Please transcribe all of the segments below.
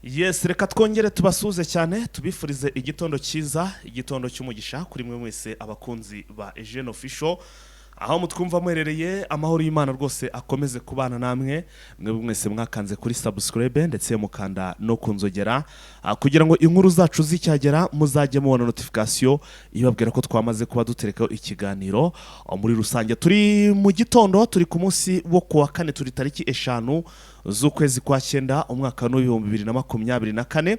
Yes, reka twongere tubasuhuze cyane, tubifurize igitondo cyiza, igitondo cy'umugisha kuri mwe mwese abakunzi ba Eugene Official aho mutwumva muherereye. Amahoro y'Imana rwose akomeze kubana namwe, mwebwe mwese mwakanze kuri subscribe ndetse mukanda no kunzogera kugira ngo inkuru zacu zicyagera muzajye mubona notification ibabwira ko twamaze kuba duterekaho ikiganiro. Muri rusange turi mu gitondo, turi ku munsi wo kuwa kane, turi tariki 5 z'ukwezi kwa 9, umwaka w'2024.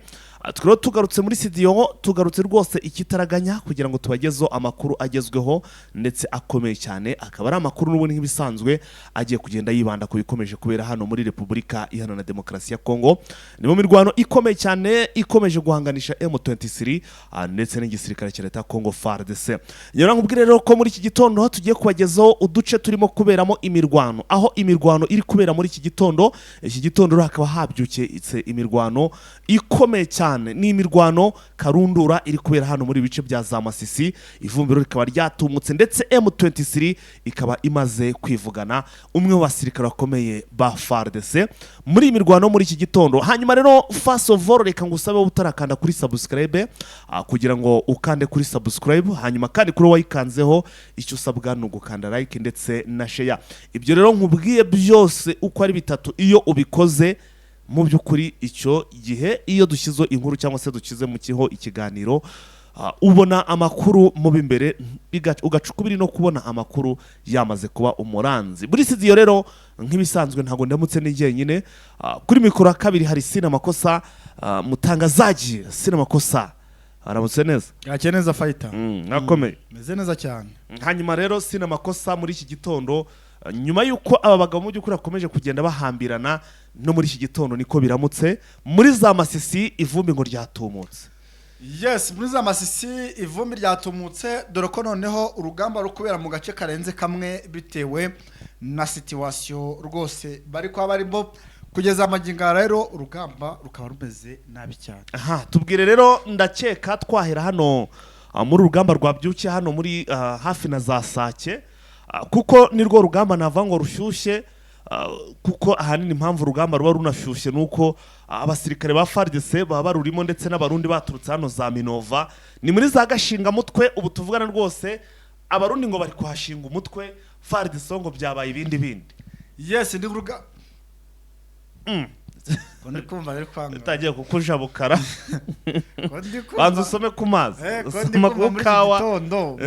Tukaba tugarutse muri studio, tugarutse rwose ikitaraganya kugira ngo tubagezeho amakuru agezweho ndetse akomeye cyane, akaba ari amakuru n'ubundi nk'ibisanzwe agiye kugenda yibanda ku bikomeje kubera hano muri Repubulika Iharanira Demokarasi ya Kongo. Ni mu mirwano ikomeye cyane ikomeje guhanganisha M23 ndetse n'igisirikare cya leta ya Kongo, FARDC. Nyuma nkubwire rero ko muri iki gitondo tugiye kubagezaho uduce turimo kuberamo imirwano, aho imirwano iri kubera muri iki gitondo. Iki gitondo rero hakaba habyukitse imirwano ikomeye cyane, ni imirwano karundura iri kubera hano muri bice bya za Masisi. Ivumbiro rikaba ryatumutse ndetse M23 ikaba imaze kwivugana umwe mu basirikare bakomeye ba FARDC muri iyi mirwano muri iki gitondo. Hanyuma rero, first of all, reka ngusabe utarakanda kuri subscribe kugira ngo ukande kuri subscribe, hanyuma kandi kuri wayikanzeho icyo usabwa ni ugukanda like ndetse na share. Ibyo rero nkubwiye byose uko ari bitatu, iyo ubikoze mu by'ukuri icyo gihe iyo dushyizeho inkuru cyangwa se dushyize mu kiho ikiganiro, ubona amakuru mu b'imbere, ugaca ukubiri no kubona amakuru yamaze kuba umuranzi. Muri studio rero nk'ibisanzwe ntabwo ndamutse ni jyenyine. Kuri mikoro ya kabiri hari Sina Makosa, mutangazaji Sina Makosa, aramutse neza? Yakeye neza, fighter. Nakomeye. Meze neza cyane. Hanyuma rero Sina Makosa, muri iki gitondo, nyuma y'uko aba bagabo mu by'ukuri bakomeje kugenda bahambirana, no muri iki gitondo niko biramutse muri za Masisi, ivumbi ngo ryatumutse. Yes, muri za Masisi ivumbi ryatumutse, dore ko noneho urugamba ruri kubera mu gace karenze kamwe bitewe na situation rwose bari kuba barimo kugeza amagingo aya. Rero urugamba rukaba rumeze nabi cyane. Aha tubwire rero, ndakeka twahera hano muri urugamba rwabyukiye hano muri hafi na za Sake, kuko nirwo rugamba navuga ngo rushyushye, kuko ahanini impamvu urugamba ruba runashyushye ni uko abasirikare ba FARDC baba barurimo ndetse n'Abarundi baturutse hano za Minova, ni muri za Gashingamutwe. Ubu tuvugana rwose Abarundi ngo bari kuhashinga umutwe, FARDC ngo byabaye ibindi bindi. Yes, ndi uruga ko ndi kumva bari kwanga. Utangiye kukujabukara. Ko ndi kumva. Banza usome ku mazi. Ko ndi Soma kumva ku muri iki kawa. gitondo.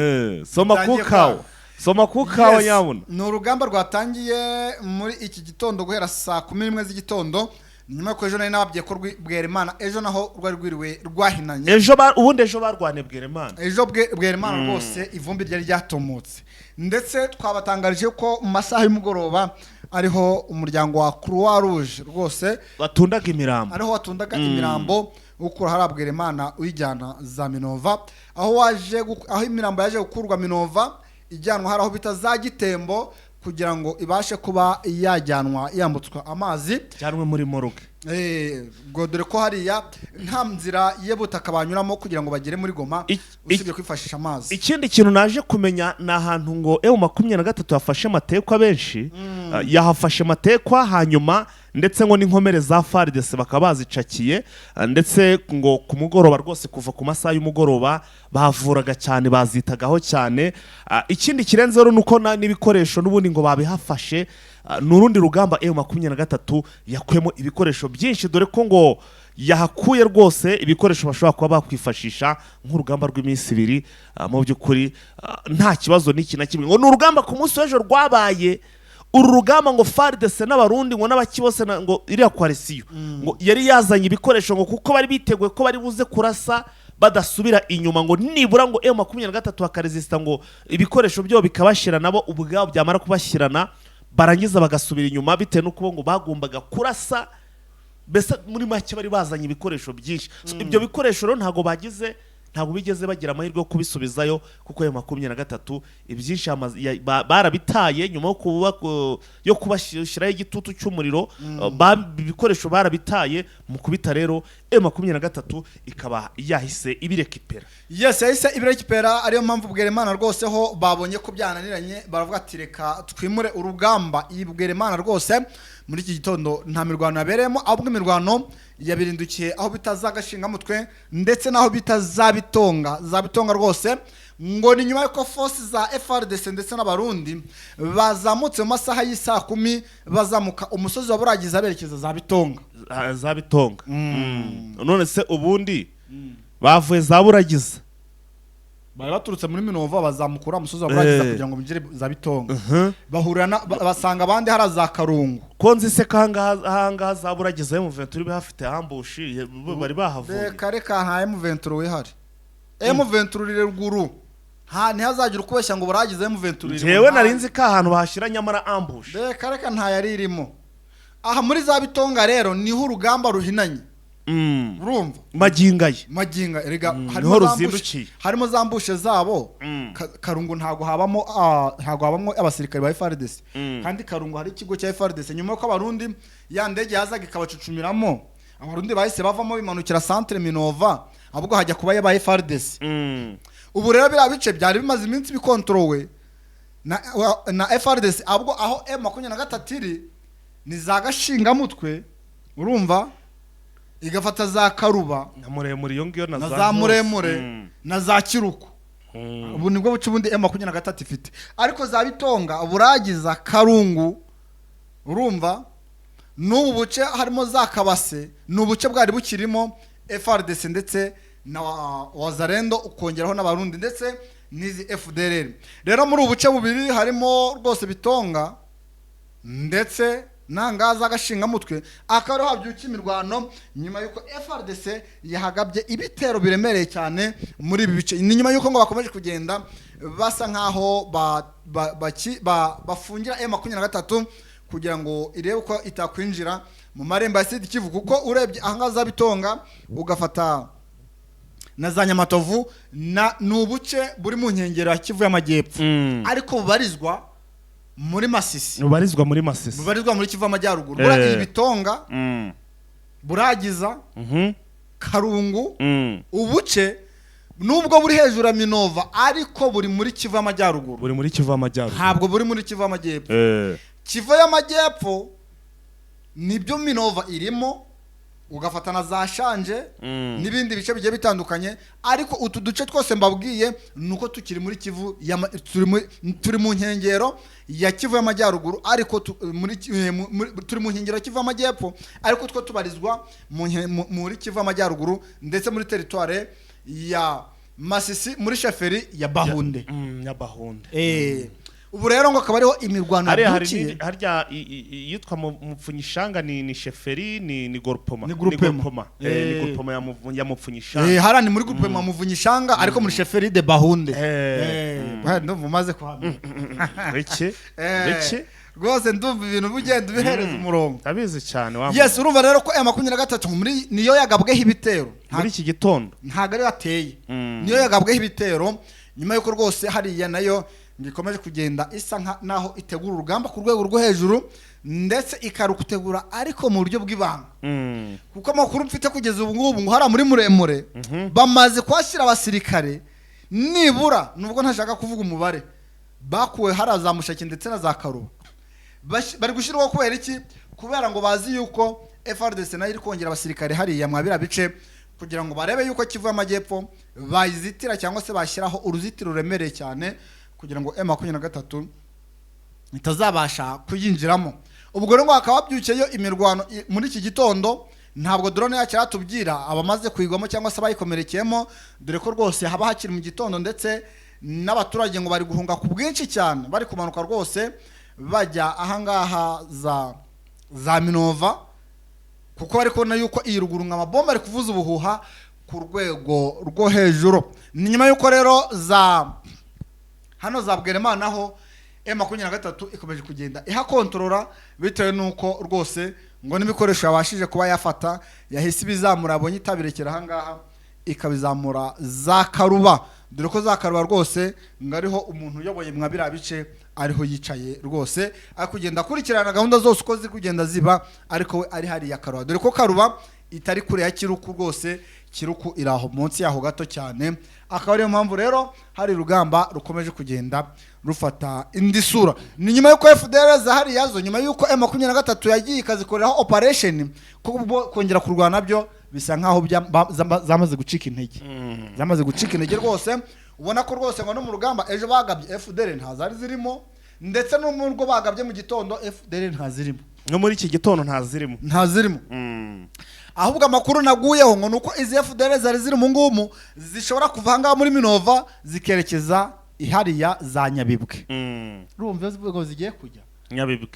Soma ku Bitangiye kawa. kwanga. Soma ku kawa. Yes, Nyabuna. Ni urugamba rwatangiye muri iki gitondo guhera saa 11 z'igitondo, nyuma y'uko ejo nari nababwiye ko Bwerimana ejo naho rwari rwiriwe rwahinanye. Ejo ubundi ejo barwaniye Bwerimana. Ejo Bwerimana rwose ivumbi ryari ryatumutse, ndetse twabatangarije ko mu masaha y'umugoroba ariho umuryango wa Croix Rouge rwose batundaga imirambo. Ariho watundaga imirambo ukura hariya Bwerimana uyijyana za Minova, aho waje aho imirambo yaje gukurwa Minova ijyanwa hari aho bita za Gitembo kugira ngo ibashe kuba yajyanwa yambutswa amazi. Jyanwe muri morgue. Ubwo dore ko hariya nta nzira y'ubutaka banyuramo kugira ngo bagere muri Goma usibye kwifashisha amazi. Ikindi kintu naje kumenya ni ahantu ngo M23 yafashe matekwa benshi, yahafashe matekwa, hanyuma ndetse ngo n'inkomere za FARDC bakaba bazicakiye, ndetse ngo ku mugoroba rwose, kuva ku masaha y'umugoroba bavuraga cyane, bazitagaho cyane. Ikindi kirenze rero ni uko n'ibikoresho n'ubundi ngo babihafashe. Ni urundi rugamba M23 yakuyemo ibikoresho byinshi, dore ko ngo yahakuye rwose ibikoresho bashobora kuba bakwifashisha nk'urugamba rw'iminsi 2. Mu by'ukuri nta kibazo n'iki na kimwe. Ngo ni urugamba ku munsi w'ejo rwabaye uru rugamba, ngo FARDC n'Abarundi ngo n'abaki bose ngo iriya coalition ngo yari yazanye ibikoresho, ngo kuko bari biteguye ko bari buze kurasa badasubira inyuma, ngo nibura ngo M23 bakaresista, ngo ibikoresho byabo bikabashira, nabo ubwabo byamara kubashyirana barangiza bagasubira inyuma, bitewe n'uko ngo bagombaga kurasa. Mbese muri make bari bazanye ibikoresho byinshi. So, ibyo bikoresho rero ntabwo bigeze bagira amahirwe yo kubisubizayo, kuko ayo 23 ibyinshi barabitaye nyuma yo kubashyiraho igitutu cy'umuriro. Ibikoresho barabitaye. Mu kubita rero M23 ikaba yahise ibirekipera. Yes, yahise ibirekipera, ariyo mpamvu Bwerimana rwose ho babonye ko byananiranye, baravuga ati: "Reka twimure urugamba." Iyi Bwerimana rwose Muri iki gitondo nta mirwano yabereyemo, ahubwo imirwano yabirindukiye aho bita za Gashingamutwe ndetse n'aho bita za Bitonga. Za Bitonga rwose ngo ni nyuma y'uko force za FARDC ndetse n'Abarundi bazamutse mu masaha y'isaa 10, bazamuka umusozi wa Buragiza berekeza za Bitonga. Za Bitonga. None se ubundi bavuye za Buragiza? Bari baturutse muri Minova, bazamukura umusozi wa Buragiza kugira ngo binjire za Bitonga, bahurira basanga abandi hari za Karungu. Ko nzi se ko ahangaha za Buragiza M23 bafite ambush, bari bahavuye? Reka reka, nta M23 wihari. M23 iri ruguru, nta ntihazagira ukubeshya ngo Buragiza M23 iri. Jewe nari nzi ko ahantu bahashyira nyamara ambush. Reka reka, nta yari irimo. Aha muri za Bitonga rero niho urugamba ruhinanye. Urumva? Magingo aya. Maginga erega harimo Niho za ruzindukiye. Harimo za ambush zabo. Karungu ntago habamo, ntago habamo abasirikare ba FARDC. Kandi Karungu hari ikigo cya FARDC. Nyuma y'uko Abarundi ya ndege yazaga ikabacucumiramo, Abarundi bahise bavamo bimanukira centre Minova, ahubwo hajya kuba y'aba FARDC. Ubu rero biriya bice byari bimaze iminsi bikontorowe na FARDC, ahubwo aho M23 iri ni za Gashingamutwe, urumva, igafata za Karuba Na Muremure iyo ngiyo. Na za Muremure na za Kiruku. Ubu nibwo buce ubundi M23 ifite, ariko za Bitonga, Buragiza, Karungu, urumva, n'ubu buce harimo za Kabase, ni ubuce bwari bukirimo FARDC ndetse na Wazalendo, ukongeraho n'Abarundi ndetse n'izi FDLR. Rero muri ubu buce bubiri harimo rwose Bitonga ndetse nangaza Agashingamutwe, akaba ariho habyuka imirwano nyuma y'uko FARDC yahagabye ibitero biremereye cyane muri ibi bice. Ni nyuma y'uko ngo bakomeje kugenda basa nkaho bafungira M23 kugira ngo irebe uko itakwinjira mu marembo ya Sud Kivu, kuko urebye ahangaha za Bitonga ugafata na za Nyamatovu na ni ubuce buri mu nkengero ya Kivu y'Amajyepfo, ariko bubarizwa muri Masisi. Bubarizwa muri Masisi. Bubarizwa muri Kivu y'Amajyaruguru. Buriya Bitonga, Buragiza, Karungu, ubuce nubwo buri hejuru ya Minova ariko buri muri Kivu y'Amajyaruguru. Buri muri Kivu y'Amajyaruguru. Ntabwo buri muri Kivu y'Amajyepfo. Kivu y'Amajyepfo nibyo Minova irimo, ugafata na za Shanje n'ibindi bice bigiye bitandukanye, ariko utu duce twose mbabwiye ni uko tukiri muri Kivu turi mu nkengero ya Kivu y'Amajyaruguru, ariko turi mu nkengero ya Kivu y'Amajyepfo, ariko two tubarizwa muri Kivu y'Amajyaruguru ndetse muri territoire ya Masisi, muri chefferie ya Bahunde. Ya Bahunde. Ubu rero ngo akaba ariho imirwano Hariya hari yabyukiye. Harya iyitwa Mupfunyishanga ni chefferie, ni groupement? Ni groupement. Ni groupement ya Mupfunyishanga. Hariya ni muri groupement Muvunyishanga, ariko muri chefferie de Bahunde. Ndumva umaze kuhamenya. Beke beke. Rwose ndumva ibintu bugenda ubihereza umurongo. Ndabizi cyane wa. Yes, urumva rero ko M23 muri niyo yagabweho ibitero. Muri iki gitondo. Ntabwo ariyo yateye, niyo yagabweho ibitero nyuma y'uko rwose hariya nayo ngo ikomeje kugenda isa nka naho itegura urugamba ku rwego rwo hejuru, ndetse ikarutegura ariko mu buryo bw'ibanga, kuko amakuru mfite kugeza ubu ngubu ngo hariya muri Muremure bamaze kuhashyira abasirikare nibura, nubwo ntashaka kuvuga umubare, bakuwe hariya za Mushaki ndetse na za Karuba. Bari gushyirwaho kubera iki? Kubera ngo bazi yuko FARDC nayo iri kongera abasirikare hariya mwa biriya bice, kugira ngo barebe yuko Kivu y'Amajyepfo bayizitira cyangwa se bashyiraho uruzitiro ruremereye cyane kugira ngo M23 itazabasha kuyinjiramo. Ubwo rero ngo hakaba habyukiyeyo imirwano muri iki gitondo. Ntabwo drone yacu iratubwira abamaze kuyigwamo cyangwa se abayikomerekeyemo, dore ko rwose haba hakiri mu gitondo, ndetse n'abaturage ngo bari guhunga ku bwinshi cyane, bari kumanuka rwose bajya ahangaha za Minova, kuko bari kubona yuko iyi ruguru ngo amabomba ari kuvuza ubuhuha ku rwego rwo hejuru. Ni nyuma y'uko rero za hano za Bweremana ho M23 ikomeje kugenda ihakontorora, bitewe n'uko rwose ngo n'ibikoresho yabashije kuba yafata yahise ibizamura, abonye itabirekera ahangaha ikabizamura za Karuba. Dore ko za Karuba rwose ngo ariho umuntu uyoboye mwa biriya bice ariho yicaye rwose, ari kugenda akurikirana gahunda zose uko ziri kugenda ziba, ariko we ari hariya Karuba. Dore ko Karuba itari kure ya Kiruku rwose, Kiruku iri aho munsi yaho gato cyane. Akaba ariyo mpamvu rero hari urugamba rukomeje kugenda rufata indi sura. Ni nyuma y'uko FDLR zahariya zo, nyuma y'uko M23 yagiye ikazikoreraho operation, ko kongera kurwana byo bisa nkaho zamaze gucika intege, zamaze gucika intege rwose. Ubona ko rwose ngo no mu rugamba ejo bagabye FDLR ntazari zirimo, ndetse no mu rwo bagabye mu gitondo FDLR ntazirimo. No muri iki gitondo ntazirimo. Ntazirimo. Ahubwo amakuru naguyeho ngo nuko izi FDLR zari ziri mu ngumu zishobora kuva ahangaha muri Minova zikerekeza ihariya za Nyabibwe. Urumva ngo zigiye kujya Nyabibwe.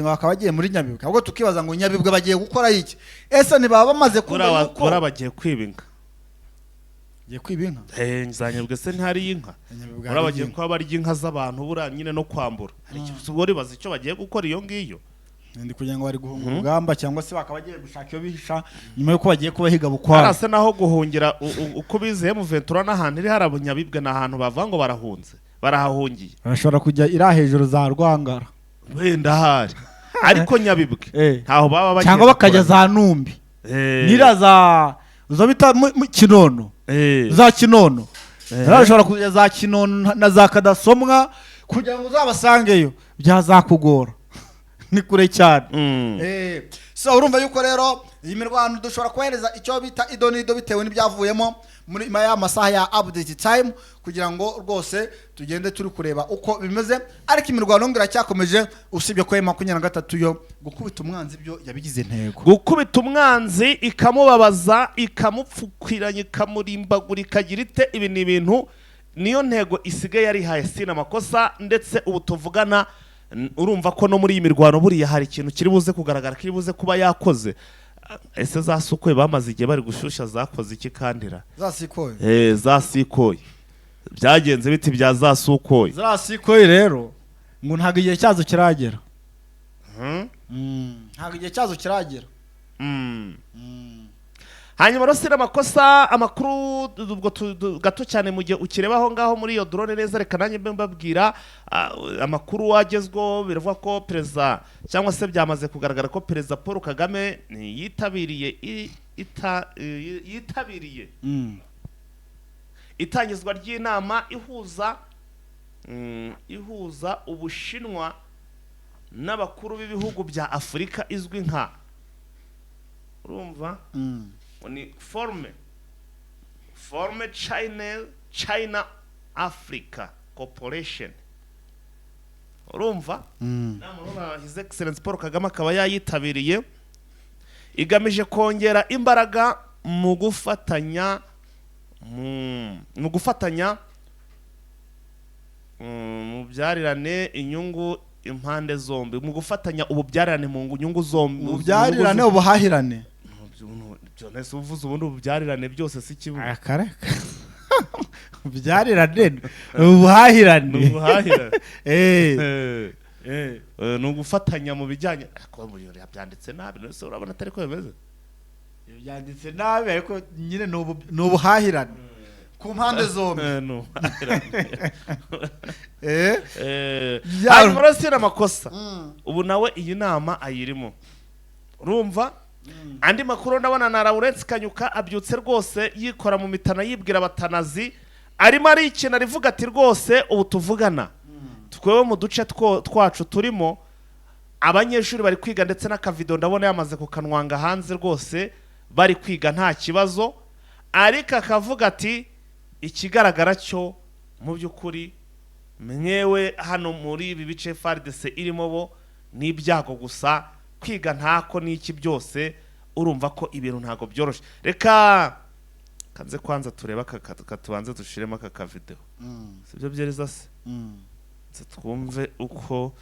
Ngo bakaba bagiye muri Nyabibwe. Ahubwo tukibaza ngo Nyabibwe bagiye gukora iki? Ese ntibaba bamaze kumva yuko Buriya bagiye kwiba inka. Bagiye kwiba inka? Za Nyabibwe se ntihari inka? Nyabibwe Buriya hari bagiye inka. kuba barya inka z'abantu, buriya nyine no kwambura. Hari icyo ubwo ribaza icyo bagiye gukora iyo ngiyo. Ndi kugira ngo bari guhunga urugamba, cyangwa se bakaba bagiye gushaka iyo bihisha nyuma y'uko bagiye kubahiga bukware. Harase naho guhungira uko bizeye mu Ventura n'ahantu iri hari Nyabibwe, ni ahantu bavuga ngo barahunze, barahahungiye. Bashobora kujya iri hejuru za Rwangara. Wenda ahari, ariko Nyabibwe ntaho baba bagiye Cyangwa bakajya gukorana. za Numbi nira za zo bita mu Kinono. Za Kinono. Bashobora kujya za Kinono na za Kadasomwa. Kugira ngo uzabasangeyo byazakugora, ni kure cyane. So urumva yuko rero iyi mirwano dushobora kohereza icyo bita ido n'ido bitewe n'ibyavuyemo muri ya masaha ya update time, kugira ngo rwose tugende turi kureba uko bimeze. Ariko imirwano ngo iracyakomeje, usibye ko M23 yo gukubita umwanzi byo yabigize intego. Gukubita umwanzi ikamubabaza, ikamupfukiranya, ikamurimbagura, ikagira ite, ibi ni ibintu niyo ntego isigaye yarihaye, sina amakosa. Ndetse ubu tuvugana urumva ko no muri iyi mirwano buriya hari ikintu kiri buze kugaragara, kiri buze kuba yakoze. Ese za Sukhoi bamaze igihe bari gushyushya zakoze iki kandira? Za Sukhoi? Za Sukhoi byagenze biti bya za Sukhoi? Za Sukhoi rero ngo ntabwo igihe cyazo kiragera. Ntabwo igihe cyazo kiragera. Hanyuma rero sina amakosa, amakuru ubwo gato cyane mu gihe ukireba aho ngaho muri iyo drone neza, reka nanjye mbe mbabwira amakuru agezweho. Biravuga ko perezida, cyangwa se byamaze kugaragara ko Perezida Paul Kagame yitabiriye yitabiriye itangizwa ry'inama ihuza Ubushinwa n'abakuru b'ibihugu bya Afurika izwi nka, urumva, ngo ni Forum China Africa Cooperation. Urumva, inama urabona His Excellence Paul Kagame akaba yayitabiriye, igamije kongera imbaraga mu gufatanya mu byarirane inyungu impande zombi, mu gufatanya ububyarane mu nyungu zombi. Ububyarirane, ubuhahirane. Byose uvuze ubundi ububyarirane byose si kimwe. Akareka, ububyarirane, ubuhahirane. Ni ubuhahirane. Ni ugufatanya mu bijyanye, ariko byanditse nabi. None se urabona atari ko bimeze? Byanditse nabi, ariko nyine ni ubuhahirane ku mpande zombi. Ni ubuhahirane. Hanyuma rero si amakosa, ubu nawe iyi nama ayirimo. Urumva andi makuru ndabona na Lawrence Kanyuka abyutse rwose yikora mu mitana, yibwira abatanazi, arimo arikina, arivuga ati: "Rwose ubu tuvugana twewe mu duce twacu turimo abanyeshuri bari kwiga." Ndetse n'akavido ndabona yamaze kukanwanga hanze, rwose bari kwiga nta kibazo. Ariko akavuga ati: "Ikigaragara cyo mu by'ukuri mwewe hano muri ibi bice FARDC irimo bo ni ibyago gusa, kwiga ntako n'iki byose." Urumva ko ibintu ntabwo byoroshye. Reka kanze kwanza turebe aka tubanze dushiremo aka kavideo, sibyo byereza se? Nze twumve uko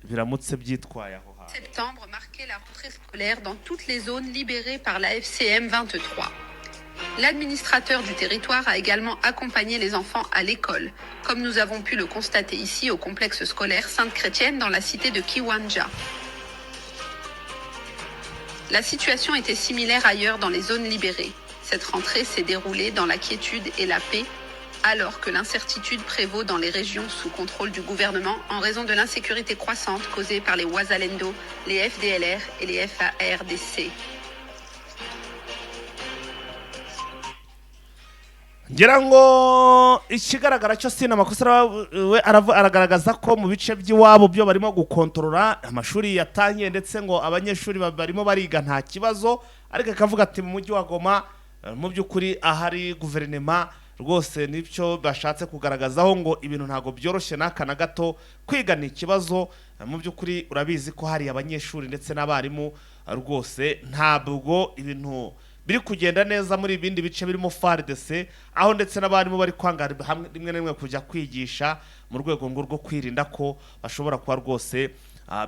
biramutse byitwaye aho hantu. Septembre marquait la rentrée scolaire dans toutes les zones libérées par l'AFC M23. L'administrateur du territoire a également accompagné les enfants à l'école, comme nous avons pu le constater ici au complexe scolaire Sainte-Chrétienne dans la cité de Kiwanja. La situation était similaire ailleurs dans les zones libérées. Cette rentrée s'est déroulée dans la quiétude et la paix, alors que l'incertitude prévaut dans les régions sous contrôle du gouvernement en raison de l'insécurité croissante causée par les Wazalendo, les FDLR et les FARDC. Ngira ngo ikigaragara cyo sina amakosa we aragaragaza ko mu bice by'iwabo byo barimo gukontorora amashuri yatangiye, ndetse ngo abanyeshuri barimo bariga nta kibazo, ariko akavuga ati mu mujyi wa Goma mu by'ukuri ahari guverinema rwose nicyo bashatse kugaragazaho ngo ibintu ntabwo byoroshye n'aka na gato, kwiga ni ikibazo. Mu by'ukuri urabizi ko hari abanyeshuri ndetse n'abarimu, rwose ntabwo ibintu biri kugenda neza muri ibindi bice birimo FARDC, aho ndetse n'abarimu bari kwanga hamwe rimwe na rimwe kujya kwigisha mu rwego ngo rwo kwirinda ko bashobora kuba rwose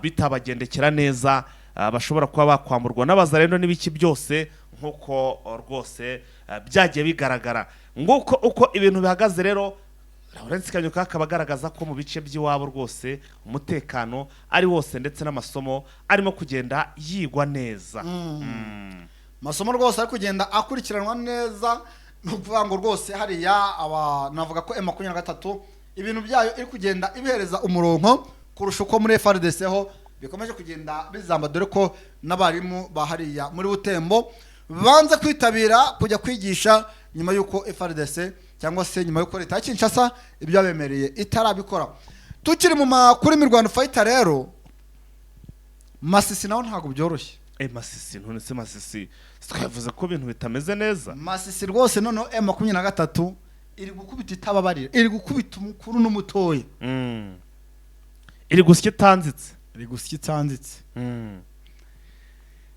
bitabagendekera neza, bashobora kuba bakwamburwa n'abazarendo n'ibiki byose nk'uko rwose byagiye bigaragara. Nguko uko ibintu bihagaze rero. Lawrence Kanyuka akaba agaragaza ko mu bice by'iwabo rwose umutekano ari wose, ndetse n'amasomo arimo kugenda yigwa neza. Masomo rwose ari kugenda akurikiranwa neza, ni ukuvuga ngo rwose hariya aba navuga ko M23 ibintu byayo iri kugenda ibihereza umurongo kurusha uko muri FARDC ho bikomeje kugenda bizamba, dore ko n'abarimu ba hariya muri Butembo banze kwitabira kujya kwigisha nyuma y'uko FARDC cyangwa se nyuma y'uko leta ya Kinshasa ibyo yabemereye itarabikora. Tukiri mu makuru mirwano fighter rero, Masisi naho ntabwo byoroshye. Masisi none se Masisi twavuze ko ibintu bitameze neza. Masisi rwose noneho M23 iri gukubita itababarira, iri gukubita umukuru n'umutoya. Iri gusya itanzitse. Iri gusya itanzitse.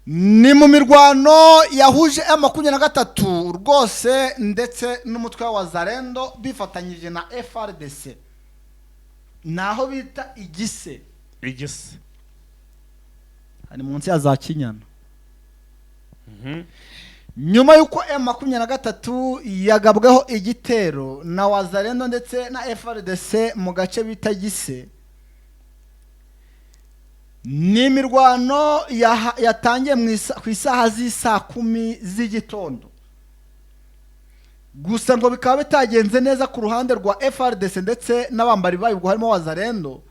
Ni mu mirwano yahuje M23 rwose ndetse n'umutwe wa Zarendo bifatanyije na FARDC, naho bita Igise. Igise ari munsi ya za Kinyana. Nyuma y'uko M23 yagabweho igitero na Wazalendo ndetse na FARDC mu gace bita Gise, ni imirwano yatangiye ku isaha z'isaa 10 z'igitondo, gusa ngo bikaba bitagenze neza ku ruhande rwa FARDC ndetse n'abambari bayo, ubwo harimo Wazalendo,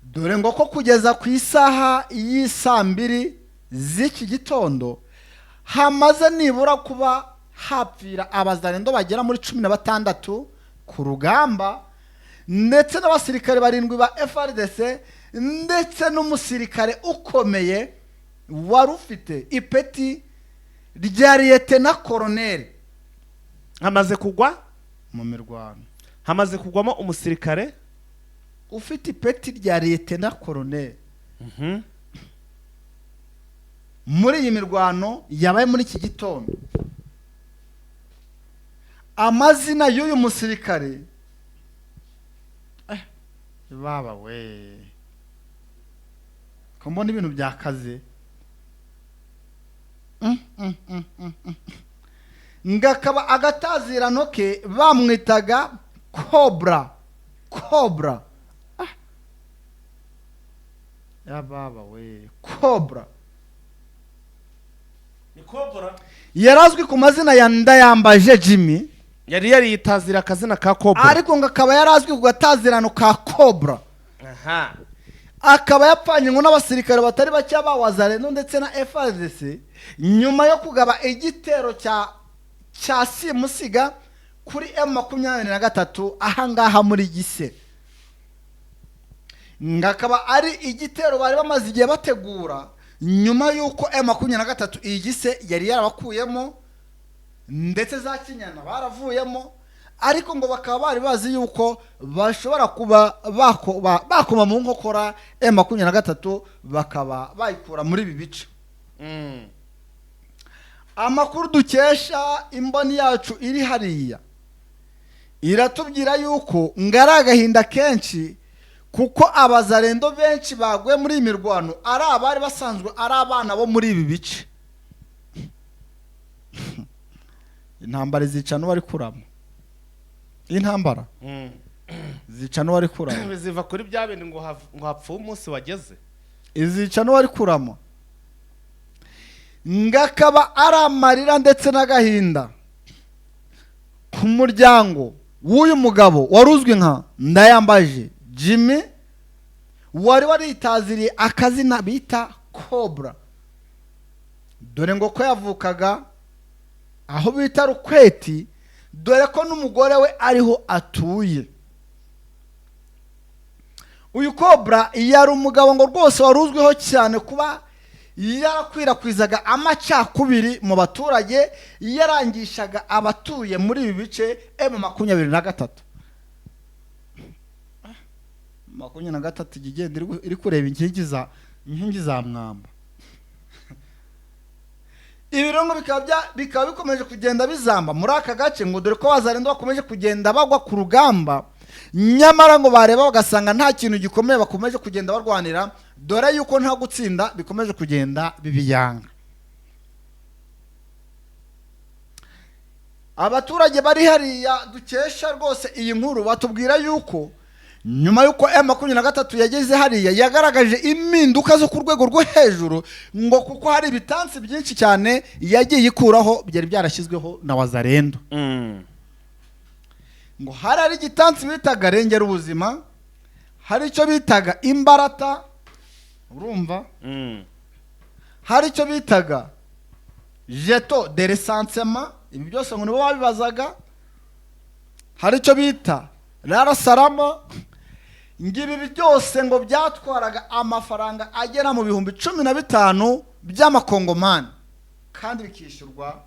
dore ngo ko kugeza ku isaha y'isaa 2 z'iki gitondo hamaze nibura kuba hapfira abazalendo bagera muri 16 ku rugamba, ndetse n'abasirikare 7 ba FARDC, ndetse n'umusirikare ukomeye wari ufite ipeti rya liyetena koroneri. Hamaze kugwa mu mirwano, hamaze kugwamo umusirikare ufite ipeti rya liyetena koroneri muri iyi mirwano yabaye muri iki gitondo. Amazina y'uyu musirikare baba we ko mbona ibintu byakaze, ngakaba agatazirano ke bamwitaga Cobra. Cobra ya baba we, Cobra ni Cobra. Yarazwi ku mazina ya Ndayambaje Jimmy, yari yariyitazira akazina ka Cobra, ariko ngo akaba yarazwi ku gatazirano ka Cobra. Akaba yapfanye ngo n'abasirikare batari bake ba Wazalendo ndetse na FARDC nyuma yo kugaba igitero cya simusiga kuri M23 ahangaha muri Gise. Ngakaba ari igitero bari bamaze igihe bategura nyuma y'uko M23 iyi Gise yari yarabakuyemo, ndetse za Kinyana baravuyemo, ariko ngo bakaba bari bazi yuko bashobora kuba bakoma mu nkokora M23 bakaba bayikura muri ibi bice. Amakuru dukesha imboni yacu iri hariya iratubwira yuko ngari agahinda kenshi, kuko abazarendo benshi baguye muri iyi mirwano ari abari basanzwe ari abana bo muri ibi bice. Intambara zica n'uwari kurama. Intambara zica n'uwari kurama. Ziva kuri bya bindi ngo hapfuye umunsi wageze. Izica n'uwari kurama. Ngakaba ari amarira ndetse n'agahinda. Ku muryango w'uyu mugabo wari uzwi nka Ndayambaje Jimmy, wari waritaziriye akazina bita Cobra, dore ngo ko yavukaga aho bita Rukweti, dore ko n'umugore we ariho atuye. Uyu Cobra yari umugabo ngo rwose wari uzwiho cyane kuba yarakwirakwizaga amacakubiri mu baturage, yarangishaga abatuye muri ibi bice M23. 23 ijya igenda iri kureba inkingi za mwamba. Ibirungo bikaba bikomeje kugenda bizamba muri aka gace, ngo dore ko Wazalendo bakomeje kugenda bagwa ku rugamba, nyamara ngo bareba bagasanga nta kintu gikomeye bakomeje kugenda barwanira, dore yuko nta gutsinda bikomeje kugenda bibiyanga. Abaturage bari hariya dukesha rwose iyi nkuru batubwira yuko nyuma y'uko M23 yageze hariya, yagaragaje impinduka zo ku rwego rwo hejuru, ngo kuko hari ibitansi byinshi cyane yagiye ikuraho byari byarashyizweho na Wazalendo. Ngo hari igitansi bitaga Rengera Ubuzima, hari icyo bitaga Imbarata, urumva, hari icyo bitaga jeton de recensement, ibi byose ngo nibo babibazaga, hari icyo bita Rarasarama. Ngibi byose ngo byatwaraga amafaranga agera mu 15,000 by'amakongomani, kandi bikishyurwa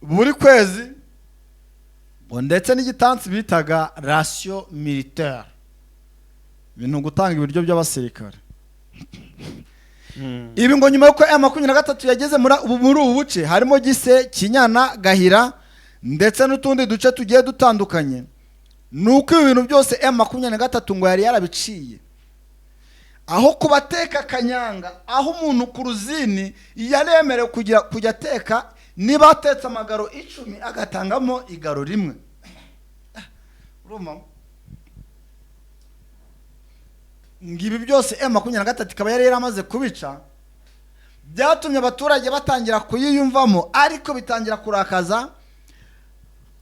buri kwezi, ngo ndetse n'igitansi bitaga ration militaire, ibintu gutanga ibiryo by'abasirikare. Ibi ngo nyuma y'uko M23 yageze muri ubu buce harimo Gise, Kinyana, Gahira ndetse n'utundi duce tugiye dutandukanye, ni uko ibi bintu byose M23 ngo yari yarabiciye, aho kubateka kanyanga, aho umuntu ku ruzini yaremerewe kujya ateka, niba atetse amagaro 10 agatangamo igaro rimwe. Urumva, ngo ibi byose M23 ikaba yari yaramaze kubica, byatumye abaturage batangira kuyiyumvamo, ariko bitangira kurakaza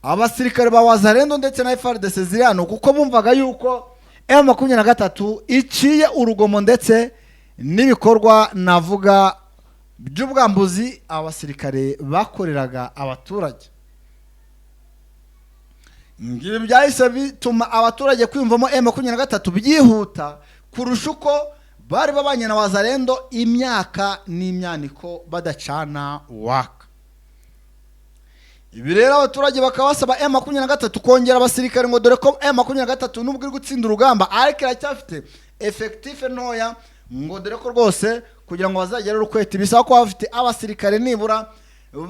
abasirikare ba Wazalendo ndetse na FARDC ziri hano, kuko bumvaga yuko M23 iciye urugomo ndetse n'ibikorwa navuga by'ubwambuzi abasirikare bakoreraga abaturage. Ngibi byahise bituma abaturage kwiyumvamo M23 byihuta kurusha uko bari babanye na Wazalendo imyaka n'imyaniko badacana waka. Ibi rero abaturage bakaba basaba M23 kongera abasirikare, ngo dore ko M23 nubwo iri gutsinda urugamba ariko iracyafite effectif ntoya, ngo dore ko rwose kugira ngo bazagere Rukweti bisaba ko bafite abasirikare nibura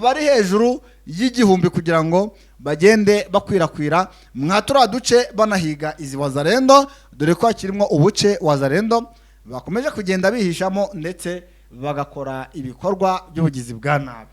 bari hejuru y'1000 kugira ngo bagende bakwirakwira mwa turiya duce banahiga izi Wazalendo, dore ko hakirimo ubuce Wazalendo bakomeje kugenda bihishamo ndetse bagakora ibikorwa by'ubugizi bwa nabi.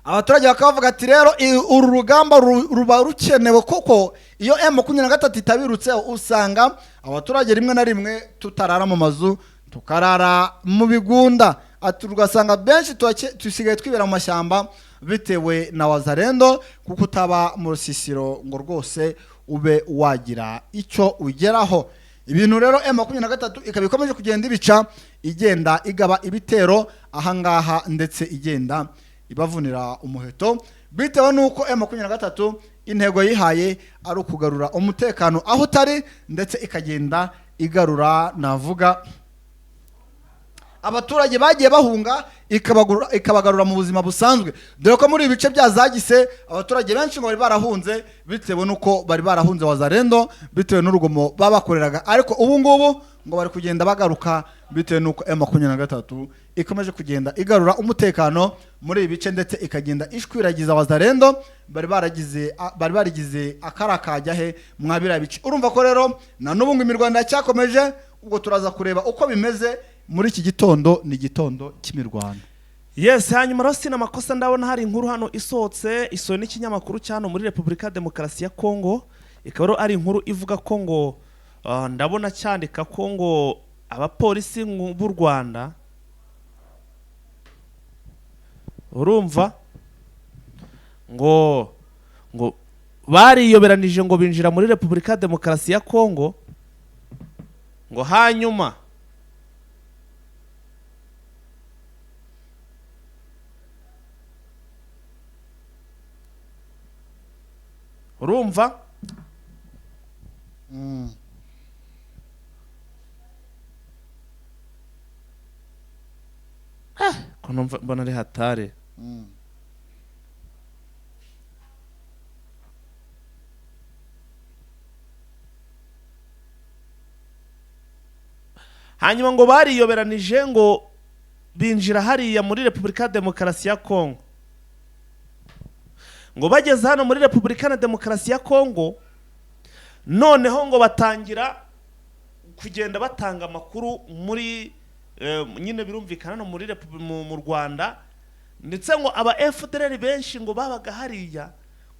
Abaturage bakaba bavuga ati rero uru rugamba ruba rukenewe, kuko iyo M23 itabirutseho usanga abaturage rimwe na rimwe tutarara mu mazu, tukarara mu bigunda. Ati ugasanga benshi dusigaye twibera mu mashyamba bitewe na Wazalendo, kuko utaba mu rusisiro ngo rwose ube wagira icyo ugeraho. Ibintu rero M23 ikaba ikomeje kugenda ibica, igenda igaba ibitero ahangaha ndetse igenda ibavunira umuheto, bitewe n'uko M23 intego yihaye ari ukugarura umutekano aho utari, ndetse ikagenda igarura navuga abaturage bagiye bahunga, ikabagarura mu buzima busanzwe, dore ko muri ibi bice bya Zagise abaturage benshi ngo bari barahunze bitewe n'uko bari barahunze Wazalendo bitewe n'urugomo babakoreraga, ariko ubu ngubu ngo bari kugenda bagaruka bitewe n'uko M23 ikomeje kugenda igarura umutekano muri ibi bice, ndetse ikagenda ishwiragiza Wazalendo bari barigize akarakajya he mwa biriya bice. Urumva ko rero na n'ubu ngo imirwano iracyakomeje, ubwo turaza kureba uko bimeze muri iki gitondo, ni igitondo cy'imirwano. Yes, hanyuma rero sina makosa ndabona hari inkuru hano isohotse, isohowe n'ikinyamakuru cya hano muri Repubulika ya Demokarasi ya Kongo, ikaba rero ari inkuru ivuga ko ngo ndabona cyandika ko ngo abapolisi b'u Rwanda, urumva Ngo bariyoberanije ngo binjira muri Repubulika ya Demokarasi ya Kongo, ngo hanyuma urumva ko numva mbona ari hatari. Hanyuma ngo bariyoberanije ngo binjira hariya muri Repubulika ya Demokarasi ya Kongo. Ngo bageze hano muri Repubulika na Demokarasi ya Kongo, noneho ngo batangira kugenda batanga amakuru muri nyine birumvikana no muri mu Rwanda, ndetse ngo aba FDLR benshi ngo babaga hariya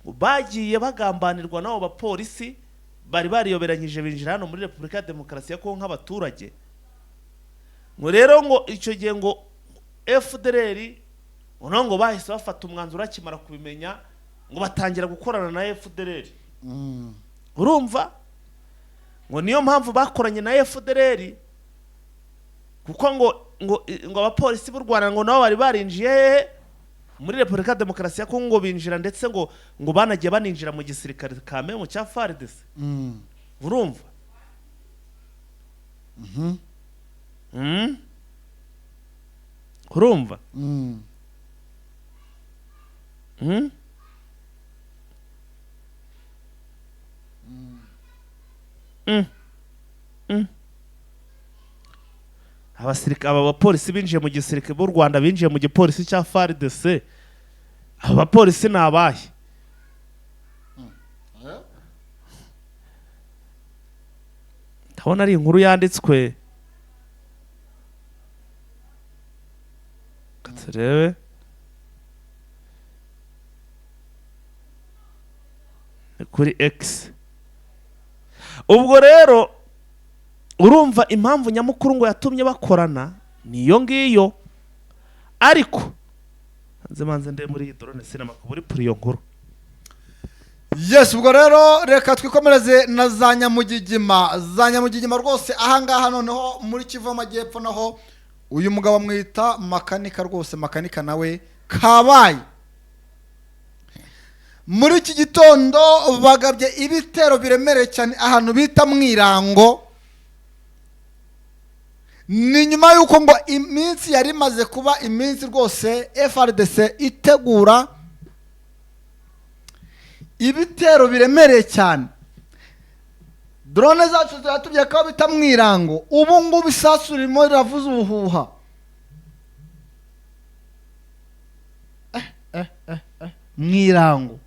ngo bagiye bagambanirwa n'abo bapolisi bari bariyoberanyije binjira hano muri Repubulika ya Demokarasi ya Kongo nk'abaturage. Ngo rero ngo icyo gihe ngo FDLR noneho ngo bahise bafata umwanzuro bakimara kubimenya, ngo batangira gukorana na FDLR. Urumva ngo niyo mpamvu bakoranye na FDLR, kuko ngo abapolisi b'u Rwanda ngo nabo bari barinjiye hehe muri Repubulika ya Demokarasi ya Kongo, ngo binjira ndetse ngo banagiye baninjira mu gisirikare kamemo cya FARDC. Urumva urumva Abasirikare, aba bapolisi binjiye mu gisirikare b'u Rwanda binjiye mu gipolisi cya FARDC, aba bapolisi ni abahe? Ndabona ari inkuru yanditswe, reka turebe. Ni kuri X. Ubwo rero urumva impamvu nyamukuru ngo yatumye bakorana niyo ngiyo. Ariko nze manze nde muri iyi drone sinema kuri iyo nkuru. Yes, ubwo rero reka twikomereze na za Nyamugigima. Za Nyamugigima rwose ahangaha noneho muri Kivu y'Amajyepfo, naho uyu mugabo amwita Makanika rwose. Makanika nawe kabaye muri iki gitondo bagabye ibitero biremereye cyane ahantu bita Mwirango. Ni nyuma y'uko ngo iminsi yari imaze kuba iminsi rwose FARDC itegura ibitero biremereye cyane. Drone zacu ziratubye ko bita Mwirango, ubu ngubu isasu ririmo riravuza ubuhuha. Mwirango,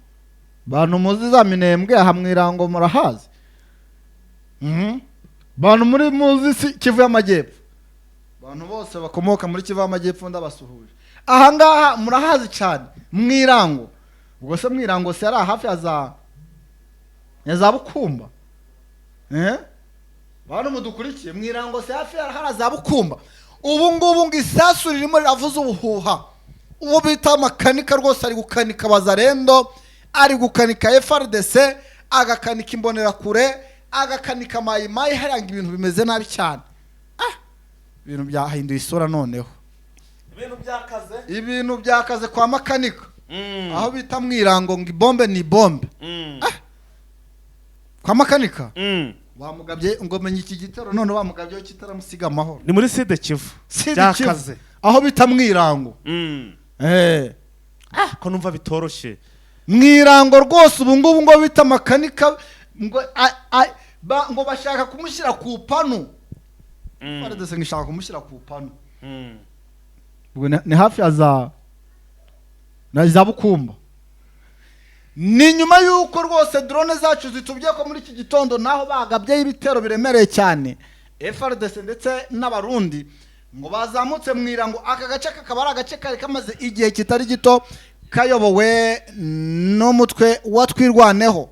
bantu muzi za Minembwe aha Mwirango murahazi? Bantu muri muzi si Kivu y'Amajyepfo, bantu bose bakomoka muri Kivu y'Amajyepfo ndabasuhuje. Aha ngaha murahazi cyane Mwirango. Ubwo se Mwirango se yari hafi ya za Bukumba? Bantu mudukurikiye, Mwirango se hafi ya hara za Bukumba. Ubu ngubu ngo isasu ririmo riravuza ubuhuha. Uwo bita Makanika rwose ari gukanika Bazarendo, ari gukanika FARDC, agakanika Imbonerakure, agakanika Mayimayi. Hariya ngo ibintu bimeze nabi cyane. Ibintu byahinduye isura noneho. Ibintu byakaze. Ibintu byakaze kwa Makanika. Aho bita Mwirango ngo ibombe ni bombe. Kwa Makanika bamugabye ngo menye iki gitero none bamugabye kitaramusiga amahoro. Ni muri Sud Kivu. Sud Byakaze. Kivu, aho bita Mwirango. Ko numva bitoroshye. Mwirango rwose ubu ngubu ngo bita Makanika ngo ngo bashaka kumushyira ku panu. FARDC ngo ishaka kumushyira ku panu. Ubwo ni hafi ya za na za Bukumba. Ni nyuma y'uko rwose drone zacu zitubwiye ko muri iki gitondo naho bagabyeyo ibitero biremereye cyane. FARDC ndetse n'Abarundi ngo bazamutse Mwirango. Aka gace kakaba ari agace kari kamaze igihe kitari gito kayobowe n'umutwe wa Twirwaneho,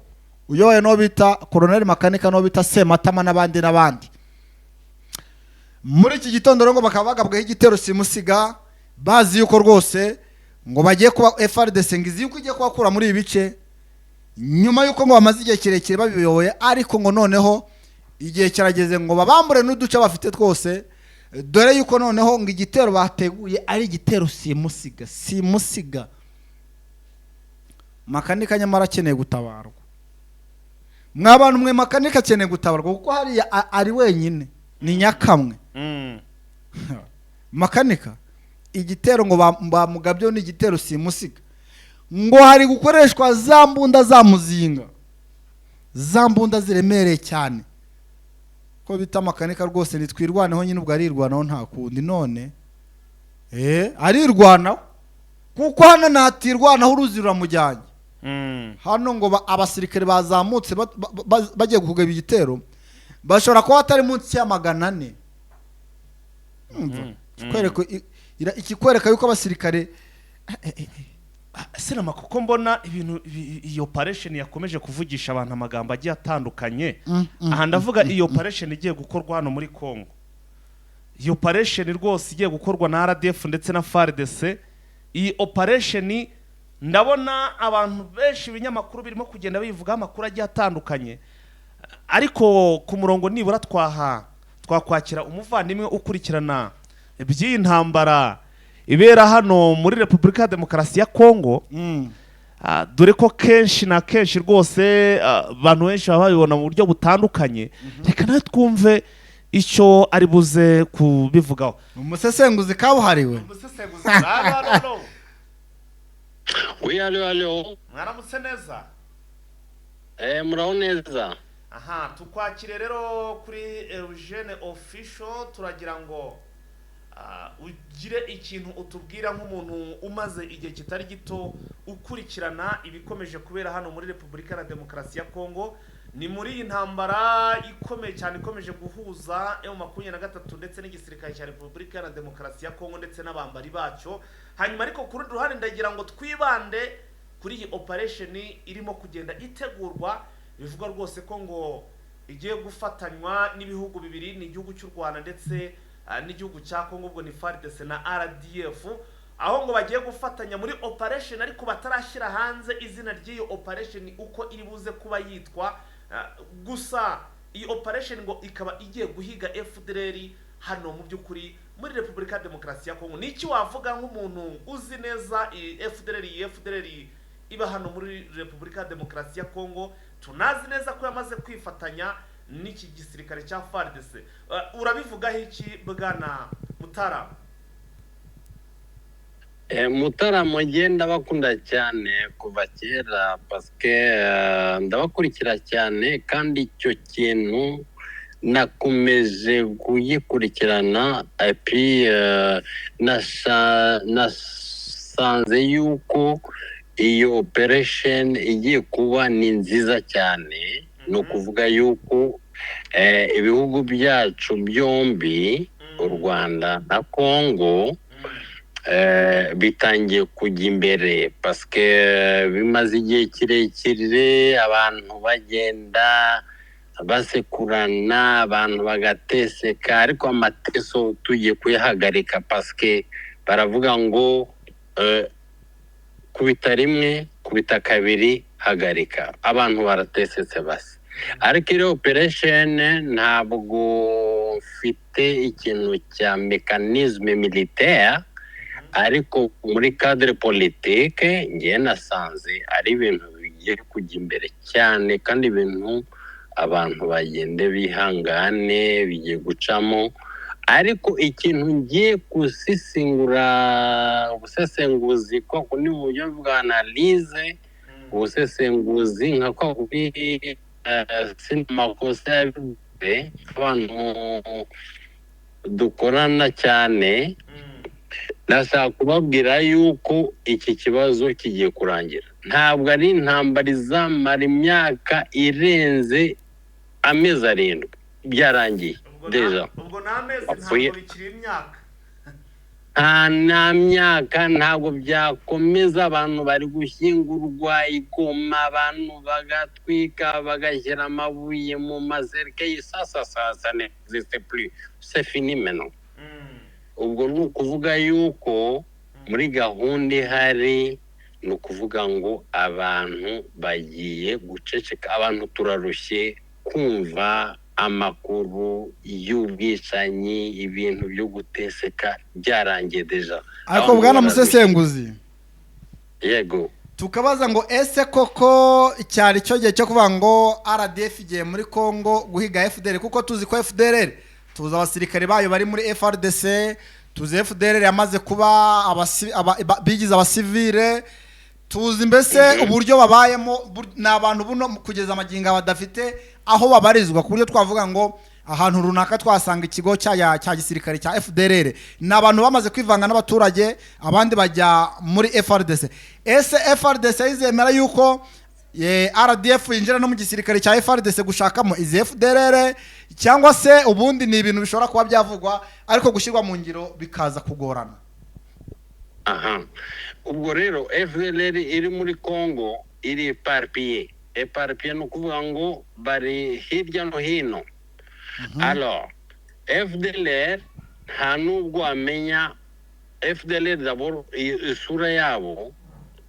uyobowe n'uwo bita Colonel Makanika, n'uwo bita Sematama n'abandi n'abandi. Muri iki gitondo rero ngo bakaba bagabweho igitero simusiga, bazi yuko rwose Ngo bagiye kuba FARDC ngo izi yuko igiye kubakura muri ibi bice, nyuma y'uko ngo bamaze igihe kirekire babiyoboye, ariko ngo noneho igihe kirageze ngo babambure n'uduce bafite twose, dore yuko noneho ngo igitero bateguye ari igitero simusiga simusiga. Makanika nyamara akeneye gutabarwa. Mwa bantu mwe, Makanika akeneye gutabarwa kuko hariya ari wenyine, ni nyakamwe. Makanika, igitero ngo bamugabyeho ni igitero simusiga. Ngo hari gukoreshwa za mbunda za muzinga, za mbunda ziremereye cyane. Ko bita Makanika rwose, nitwirwaneho nyine. Ubwo arirwanaho, nta kundi. None arirwanaho kuko hano natirwanaho uruzi ruramujyanye. Hano ngo abasirikare bazamutse bagiye kugaba igitero bashobora kuba batari munsi ya 400. Umva, ikikwereka yuko abasirikare Sinama kuko mbona ibintu iyi operation yakomeje kuvugisha abantu amagambo agiye atandukanye. Aha ndavuga iyi operation igiye gukorwa hano muri Congo, iyi operation rwose igiye gukorwa na RDF ndetse na FARDC. Iyi operation ndabona abantu benshi, ibinyamakuru birimo kugenda bivugaho amakuru agiye atandukanye, ariko ku murongo nibura twaha twakwakira umuvandimwe ukurikirana iby'iyi ntambara ibera hano muri Repubulika ya Demokarasi ya Kongo. Dore ko kenshi na kenshi rwose abantu benshi baba babibona mu buryo butandukanye. Reka nawe twumve icyo ari buze kubivugaho. Umusesenguzi kabuhariwe. Umusesenguzi, allo, allo, allo. Oui, allo, allo. Mwaramutse neza. Muraho neza. Aha tukwakire rero kuri Eugene Official. Turagira ngo ugire ikintu utubwira nk'umuntu umaze igihe kitari gito ukurikirana ibikomeje kubera hano muri Repubulika ya Demokarasi ya Kongo. Ni muri iyi ntambara ikomeye cyane ikomeje guhuza M23 ndetse n'igisirikare cya Repubulika ya Demokarasi ya Kongo ndetse n'abambari bacyo. Hanyuma ariko ku rundi ruhande ndagira ngo twibande kuri iyi operation irimo kugenda itegurwa, bivugwa rwose ko ngo igiye gufatanywa n'ibihugu bibiri, ni igihugu cy'u Rwanda ndetse n'igihugu cya Kongo. Ubwo ni FARDC na RDF, aho ngo bagiye gufatanya muri operation, ariko batarashyira hanze izina ry'iyo operation uko iri buze kuba yitwa. Gusa iyi operation ngo ikaba igiye guhiga FDLR hano mu by'ukuri muri Repubulika ya Demokarasi ya Kongo. Ni iki wavuga nk'umuntu uzi neza iyi FDLR, iyi FDLR iba hano muri Repubulika ya Demokarasi ya Kongo, tunazi neza ko yamaze kwifatanya n'iki gisirikare cya FARDC? Urabivugaho iki, bwana Mutarama? Mutaramo, nge ndabakunda cyane kuva kera parce que ndabakurikira cyane, kandi icyo kintu nakomeje kugikurikirana, et puis nasanze yuko iyo operation igiye kuba ni nziza cyane. Ni ukuvuga yuko ibihugu byacu byombi, u Rwanda na Congo, bitangiye kujya imbere, parce que bimaze igihe kirekire abantu bagenda basekurana, abantu bagateseka, ariko amateso tugiye kuyahagarika, parce que baravuga ngo kubita rimwe, kubita kabiri, hagarika. Abantu baratesetse basi. Ariko iriya operation ntabwo mfite ikintu cya mécanisme militaire, ariko muri cadre politique ngewe nasanze ari ibintu bigiye kujya imbere cyane, kandi ibintu abantu bagende bihangane, bigiye gucamo. Ariko ikintu ngiye gusisingura, ubusesenguzi ko ni mu buryo bwa analyse, ubusesenguzi nka kwa kuri sinamakosa yabivuze, abantu dukorana cyane, ndashaka kubabwira yuko iki kibazo kigiye kurangira. Ntabwo ari intambara izamara imyaka irenze amezi 7, byarangiye. Ubwo Déjà. Ubwo ni amezi, Apfuye. ntabwo bikiri imyaka. Nta myaka, ntabwo byakomeza. Abantu bari gushyingurwa i Goma, abantu bagatwika, bagashyira amabuye mu ma cercueils. Ça n'existe plus, c'est fini maintenant. Ubwo ni ukuvuga yuko Muri gahunda ihari ni ukuvuga ngo abantu bagiye guceceka. Abantu turarushye kumva amakuru y'ubwicanyi, ibintu byo guteseka byarangiye déjà. Ariko Abantu bwana bararushye. Musesenguzi, Yego. Tukabaza ngo ese koko cyari cyo gihe cyo kuvuga ngo RDF igiye muri Congo guhiga FDLR? Kuko tuzi ko FDLR, tuzi abasirikare bayo bari muri FARDC, tuzi FDLR yamaze kuba bigize abasivile, tuzi mbese uburyo babayemo. Ni abantu buno kugeza amagingo badafite aho babarizwa ku buryo twavuga ngo ahantu runaka twasanga ikigo cya gisirikare cya FDLR. Ni abantu bamaze kwivanga n'abaturage, abandi bajya muri FARDC. Ese FARDC izemera yuko RDF yinjira no mu gisirikare cya FARDC gushakamo izi FDLR, cyangwa se ubundi ni ibintu bishobora kuba byavugwa ariko gushyirwa mu ngiro bikaza kugorana? Aha, ubwo rero FDLR iri muri Congo iri éparpillée. Éparpillée ni ukuvuga ngo bari hirya no hino. Alors FDLR nta nubwo wamenya FDLR d'abord isura yabo.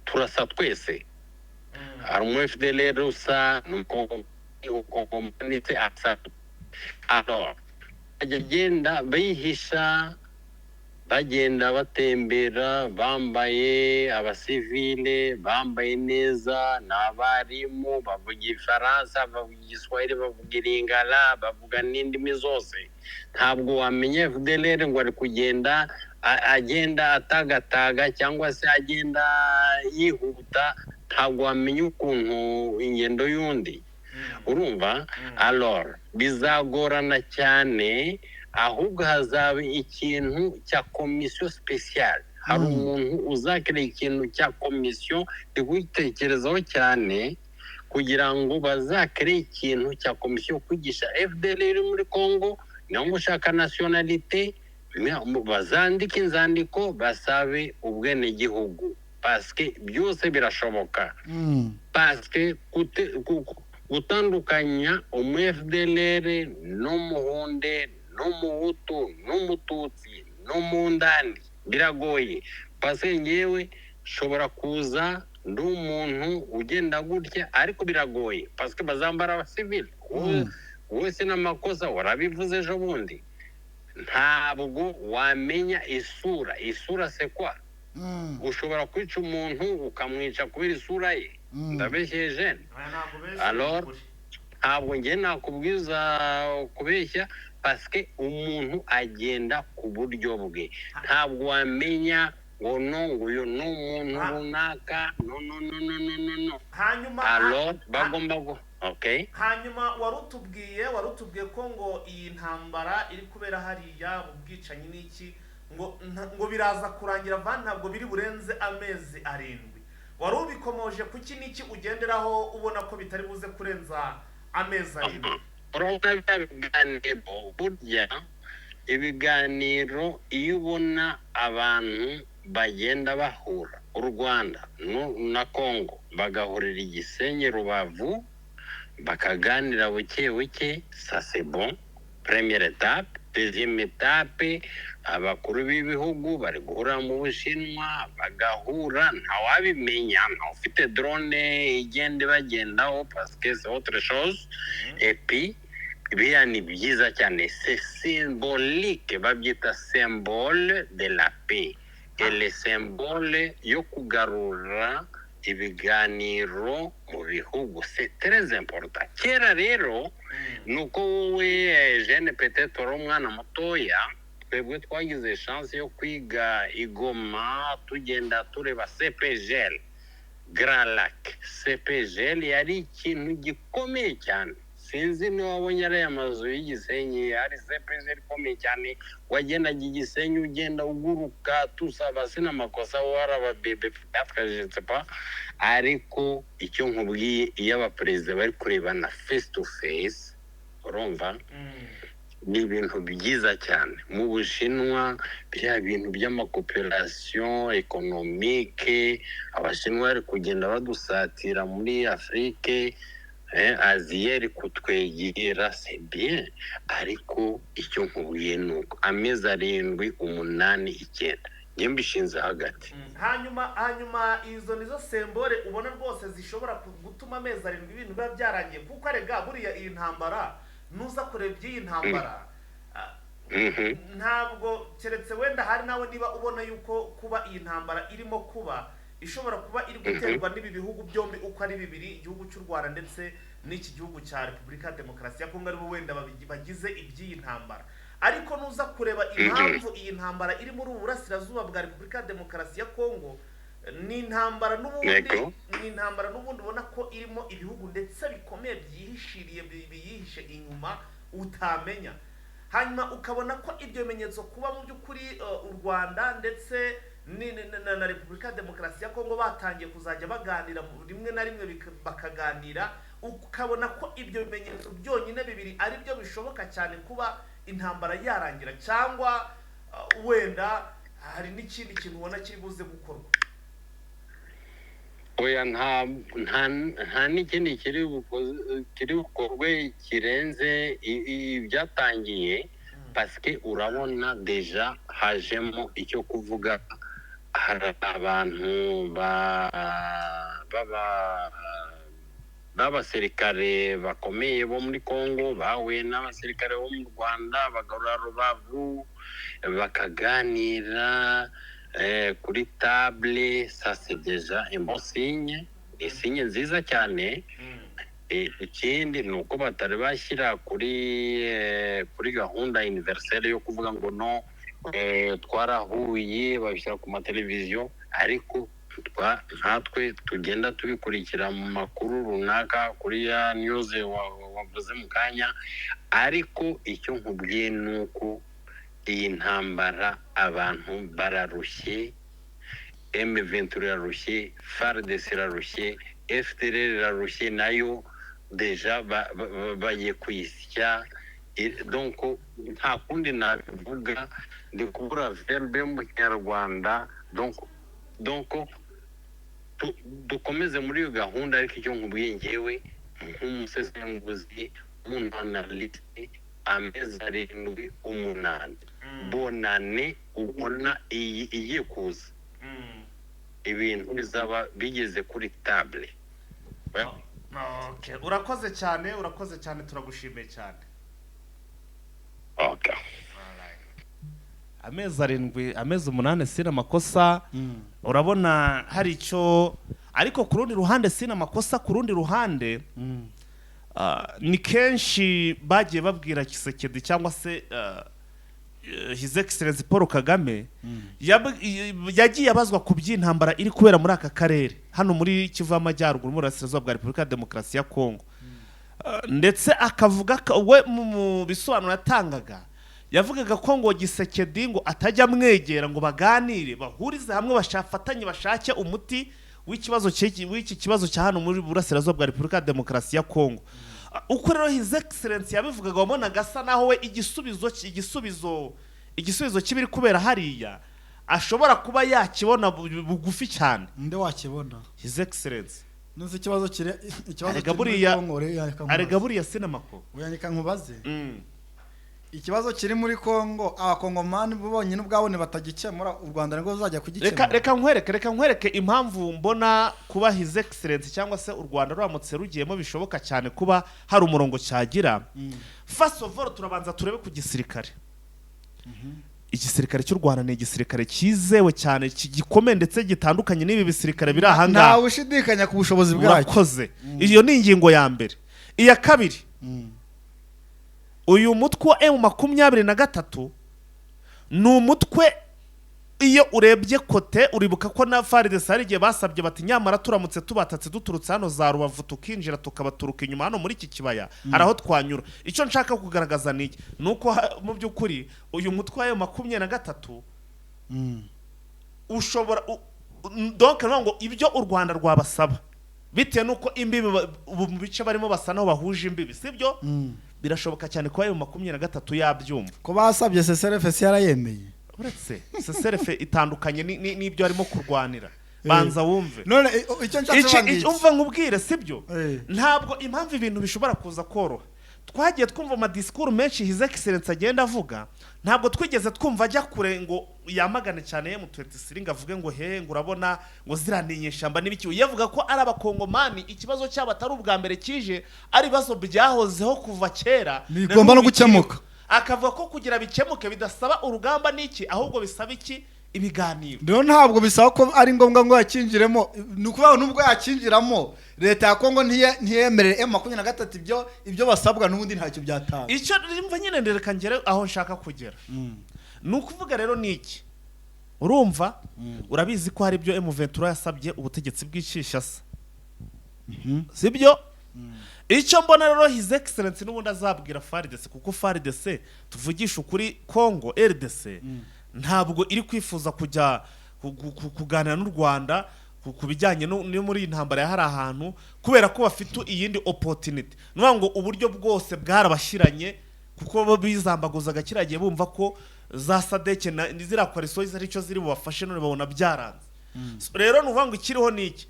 Turasa twese, hari umu FDLR usa n'umukongomani asa. Alors bajya agenda bihisha, bagenda batembera bambaye abasivile, bambaye neza, ni abarimu, bavuga Igifaransa, bavuga Igiswahili, bavuga Iringara, bavuga n'indimi zose. Ntabwo wamenya FDLR ngo ari kugenda agenda atagataga cyangwa se agenda yihuta. Ntabwo wamenya ukuntu ingendo y'undi, urumva? Alors bizagorana cyane, ahubwo hazaba ikintu cya komisiyo spéciale. Hari umuntu uzakira ikintu cya komisiyo, ndi kubitekerezaho cyane kugira ngo bazakire ikintu cya komisiyo kwigisha FDLR iri muri Congo. Niyo ngo ushaka nationalité, bazandike inzandiko basabe ubwenegihugu, parce que byose birashoboka, parce que gutandukanya umu FDLR n'umuhunde n'umuhutu n'umututsi n'umundani biragoye, parce que ngewe nshobora kuza ndi umuntu ugenda gutya, ariko biragoye parce que bazambara abasivili. Wowe si n'amakosa warabivuze ejo bundi, ntabwo wamenya isura. Isura c'est quoi? Ushobora kwica umuntu, ukamwica kubera isura ye. Ndabeshyeye jene? Alors, ntabwo njye nakubwiza kubeshya, parce que umuntu agenda ku buryo bwe. Ntabwo wamenya ngo no ngo uyu ni umuntu runaka. No, no, no, no, no, no, no. Hanyuma Alors bagomba okay. Hanyuma wari utubwiye ko ngo iyi ntambara iri kubera hariya mu bwicanyi n'iki, ngo ngo biraza kurangira va, ntabwo biri burenze amezi 7. Wari ubikomoje. Kuki n'iki ugenderaho ubona ko bitari buze kurenza amezi 7? Urabona bya biganiro, burya ibiganiro iyo ubona abantu bagenda bahura, u Rwanda na Congo bagahurira i Gisenyi, Rubavu, bakaganira buke buke, ça c'est bon, première étape. Deuxième étape, abakuru b'ibihugu bari guhurira mu Bushinwa, bagahura, ntawabimenya, ntawufite drone igenda ibagendaho, parce que c'est autre chose. Et puis biriya ni byiza cyane, c'est symbolique, babyita symbole de la paix et le symbole yo kugarura ibiganiro mu bihugu, c'est très important. Kera rero ni uko wowe jeune, peut-être wari umwana mutoya, twebwe twagize chance yo kwiga i Goma, tugenda tureba CEPGL Grands Lacs. CEPGL yari ikintu gikomeye cyane. Sinzi niba wabonye ariya mazu y'igisenyi, hari CEPGL ikomeye cyane. Wagendaga igisenyi ugenda uguruka, tusaba sinamakosa wari ababebe peut-être, je ne sais pas. Ariko icyo nkubwiye, iyo abaperezida bari kurebana face to face, urumva, ni ibintu byiza cyane. Mu Bushinwa biriya bintu by'ama coopération économique, Abashinwa bari kugenda badusatira muri Afurike, Aziya iri kutwegera, c'est bien. Ariko icyo nkubwiye ni uko amezi 7, 8, 9. Njye mbishinze hagati. Hanyuma izo nizo symbole ubona rwose zishobora gutuma amezi 7 ibintu biba byarangiye, kuko arega buriya iyi ntambara, nuza kureba iby'iyi ntambara, ntabwo keretse wenda hari nawe niba ubona yuko kuba iyi ntambara irimo kuba ishobora kuba iri guterwa n'ibi bihugu byombi uko ari bibiri, igihugu cy'u Rwanda ndetse n'iki gihugu cya Repubulika ya Demokarasi ya Kongo, aribo wenda bagize iby'iyi ntambara. Ariko nuza kureba impamvu iyi ntambara iri muri ubu burasirazuba bwa Repubulika ya Demokarasi ya Kongo, ni intambara n'ubundi ni intambara n'ubundi ubona ko irimo ibihugu ndetse bikomeye byihishiriye, biyihishe inyuma utamenya. Hanyuma ukabona ko ibyo bimenyetso kuba mu by'ukuri u Rwanda ndetse na Repubulika ya Demokarasi ya Kongo batangiye kuzajya baganira rimwe na rimwe, bakaganira, ukabona ko ibyo bimenyetso byonyine bibiri ari byo bishoboka cyane kuba intambara yarangira, cyangwa wenda hari n'ikindi kintu ubona kiri buze gukorwa? Oya, nta n'ikindi kiri bukorwe kirenze ibyatangiye, parce que urabona déjà hajemo icyo kuvuga, hari abantu baba b'abasirikare bakomeye bo muri Congo bahuye n'abasirikare bo mu Rwanda, bagarura Rubavu, bakaganira kuri table. Ça, c'est déjà un bon signe, ni signe nziza cyane. Ikindi ni uko batari bashyira kuri gahunda universelle yo kuvuga ngo no twarahuye, babishyira ku mateleviziyo, ariko nkatwe tugenda tubikurikira mu makuru runaka kuri ya news wavuze mu kanya. Ariko icyo nkubwiye ni uko iyi ntambara abantu bararushye. M23 irarushye, FARDC irarushye, FDLR irarushye nayo, déjà bagiye kuyisya. Donc nta kundi nabivuga, ndi kubura verbe mu Kinyarwanda. Donc dukomeze muri iyo gahunda, ariko icyo nkubwiye ngewe nk'umusesenguzi, nk'umu analyste, amezi 7, 8, bonane, ubona iyi igiye kuza, ibintu bizaba bigeze kuri table. Okay. Urakoze cyane, urakoze cyane, turagushimiye cyane. Okay. Amezi 7, amezi 8, sina amakosa, urabona hari icyo. Ariko ku rundi ruhande, sina amakosa, ku rundi ruhande, ni kenshi bagiye babwira Tshisekedi cyangwa se His Excellency Paul Kagame, yagiye abazwa ku by'intambara iri kubera muri aka karere hano muri Kivu y'Amajyaruguru, mu Burasirazuba bwa Repubulika ya Demokarasi ya Kongo. Ndetse akavuga ko we mu bisobanuro yatangaga yavugaga ko ngo Tshisekedi ngo atajya amwegera ngo baganire, bahurize hamwe, bashafatanye, bashake umuti w'ikibazo w'iki kibazo cya hano muri Burasirazuba bwa Repubulika ya Demokarasi ya Kongo. Uko rero His Excellence yabivugaga, wabonaga asa naho we igisubizo kibiri kubera hariya ashobora kuba yakibona bugufi cyane. Nde wakibona? His Excellence. Nzi ikibazo kiri, ikibazo Arega kiri muri Kongo, reka nkubaze. Arega buriya sinamako. Oya, reka nkubaze. Ikibazo kiri muri Kongo, Abakongomani bo bonyine ubwabo batagikemura, u Rwanda nibwo ruzajya Reka kugikemura? Reka nkwereke impamvu mbona kuba His Excellence cyangwa se u Rwanda ruramutse rugiyemo bishoboka cyane kuba hari umurongo cyagira. First of all, turabanza turebe ku gisirikare. Igisirikare cy'u Rwanda ni igisirikare cyizewe cyane, gikomeye ndetse gitandukanye n'ibi bisirikare biri aha ngaha. Ntawe ushidikanya ku bushobozi bwacyo. Urakoze. Iyo ni ingingo ya mbere. Iya kabiri, uyu mutwe wa M23 ni umutwe, iyo urebye côté, uribuka ko na FARDC hari igihe basabye bati: "Nyamara turamutse tubatatse duturutse hano za Rubavu, tukinjira, tukabaturuka inyuma hano muri iki kibaya, hari aho twanyura." Icyo nshaka kugaragaza ni iki? Ni uko mu by'ukuri uyu mutwe wa M23 ushobora donc ni ngo ibyo u Rwanda rwabasaba, bitewe n'uko imbibi ubu mu bice barimo basa naho bahuje imbibi, sibyo? Birashoboka cyane kuba M23 yabyumva. Ko basabye cessez-le-feu yarayemeye? Uretse cessez-le-feu itandukanye n'ibyo arimo kurwanira, banza wumve. None icyo nshatse kuvuga ngiki. Umva nkubwire, sibyo? Ntabwo impamvu ibintu bishobora kuza koroha. Twagiye twumva amadisikuru menshi His Excellence agenda avuga, ntabwo twigeze twumva ajya kure ngo yamagane cyane M23, ngo avuge ngo he, ngo urabona ngo ziriya ni inyeshyamba n'ibiki. Yavuga ko ari Abakongomani, ikibazo cyabo atari ubwa mbere kije, ari ibibazo byahozeho kuva kera. Bigomba no na n'ubu bikiriho. gukemuka. Akavuga ko kugira bikemuke bidasaba urugamba n'iki, ahubwo bisaba iki? Ibiganiro. Rero ntabwo bisaba ko ari ngombwa ngo yakinjiremo. Ni ukuvuga ngo nubwo yakinjiramo, leta ya Kongo ntiyemerere M23 ibyo basabwa, n'ubundi ntacyo byatanga. Icyo mva nyine, reka ngere aho nshaka kugera. Ni ukuvuga rero ni iki? Urumva, urabizi ko hari ibyo M23 yasabye ubutegetsi bw'i Kinshasa, sibyo? Icyo mbona rero His Excellence n'ubundi azabwira FARDC, kuko FARDC, tuvugisha ukuri, Congo RDC ntabwo iri kwifuza kujya kuganira n'u Rwanda ku bijyanye no muri iyi ntambara ya hari ahantu, kubera ko bafite iyindi opportunity. Ni ukuvuga ngo uburyo bwose bwarabashyiranye, kuko bo bizambaguzaga kiriya gihe bumva ko za SADC na ziriya coalition ari cyo ziri bubafashe, none babona byaranze. So, rero ni ukuvuga ngo ikiriho ni iki?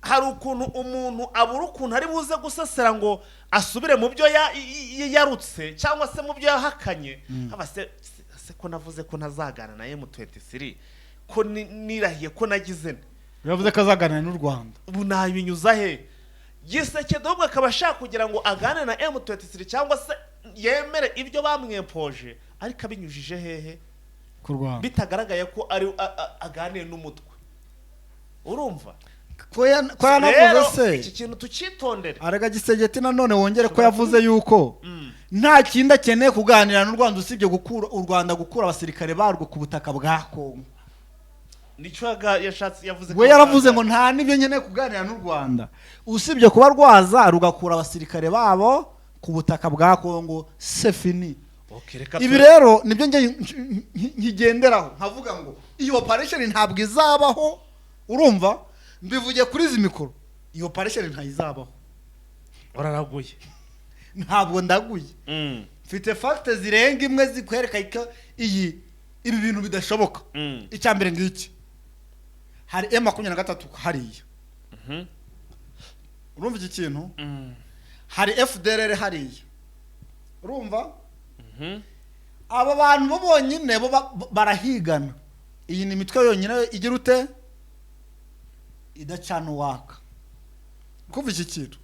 Hari ukuntu umuntu abura ukuntu ari buze gusesera ngo asubire mu byo yarutse cyangwa se mu byo yahakanye. Haba se ko navuze ko ntazagana na M23, ko nirahiye, ko nagize nte? Yavuze ko azaganira n'u Rwanda. Ubu nabinyuza he? Gisekedi ahubwo akaba ashaka kugira ngo agane na M23 cyangwa se yemere ibyo bamwempoje, ariko abinyujije hehe? Ku Rwanda. Bitagaragaye ko ari aganiye n'umutwe, urumva? Ko yanavuze Rero se iki kintu tucyitondere. Arega Gisegeti nanone wongere ko yavuze yuko nta kindi akeneye kuganira n'u Rwanda usibye gukura u Rwanda, gukura abasirikare barwo ku butaka bwa Kongo. Nicyo yashatse, yavuze ko We yaravuze ngo nta n'ibyo nkeneye kuganira n'u Rwanda usibye kuba rwaza rugakura abasirikare babo ku butaka bwa Kongo, c'est fini. Okay, reka Ibi rero nibyo njye nkigenderaho nkavuga ngo iyi operation ntabwo izabaho. Urumva, mbivugiye kuri izi mikoro, iyi operation ntayizabaho. Uraraguye. Ntabwo ndaguye. Mfite facts zirenga imwe zikwereka ko ibi bintu bidashoboka. Icya mbere ngiki: hari M23 hariya. Urumva iki kintu? Hari FDLR hariya, urumva? Aba bantu bo bonyine bo barahigana. Iyi ni imitwe yonyine igira ute idacana uwaka. Kumva iki kintu,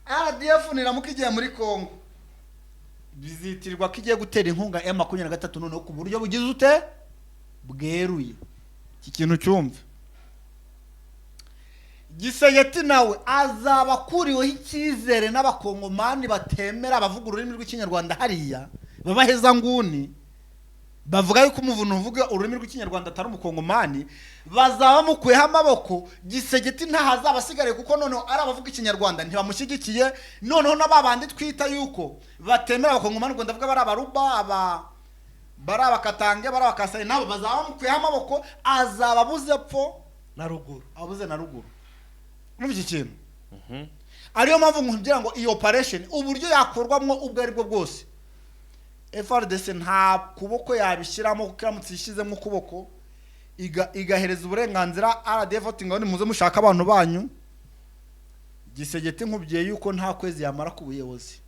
RDF niramuka igiye muri Congo, bizitirirwa ko igiye gutera inkunga M23 noneho ku buryo bugize ute? Bweruye. Iki kintu cyumve, Gisegeti nawe azaba akuriweho icyizere n'Abakongomani batemera abavuga ururimi rw'Ikinyarwanda hariya, babaheza nguni bavuga yuko umuvuno uvuga ururimi rw'Ikinyarwanda atari Umukongomani, bazaba bamukuyeho amaboko. Gisegeti ntahazaba asigariye, kuko noneho ari abavuga Ikinyarwanda ntibamushyigikiye, noneho na ba bandi twita yuko batemera Abakongomani, ubwo ndavuga bari Abaruba, aba bari Abakatange, bari Abakasayi, nabo bazaba bamukuyeho amaboko, azaba abuze epfo na ruguru. Abuze na ruguru. Urumva iki kintu? Ariyo mpamvu nkubwira ngo iyi operation, uburyo yakorwamo ubwo ari bwo bwose, FARDC nta kuboko yabishyiramo, kuko iramutse ishyizemo ukuboko igahereza uburenganzira RDF ati ngo nimuze mushaka abantu banyu, Gisegeti nkubwiye yuko nta kwezi yamara ku buyobozi.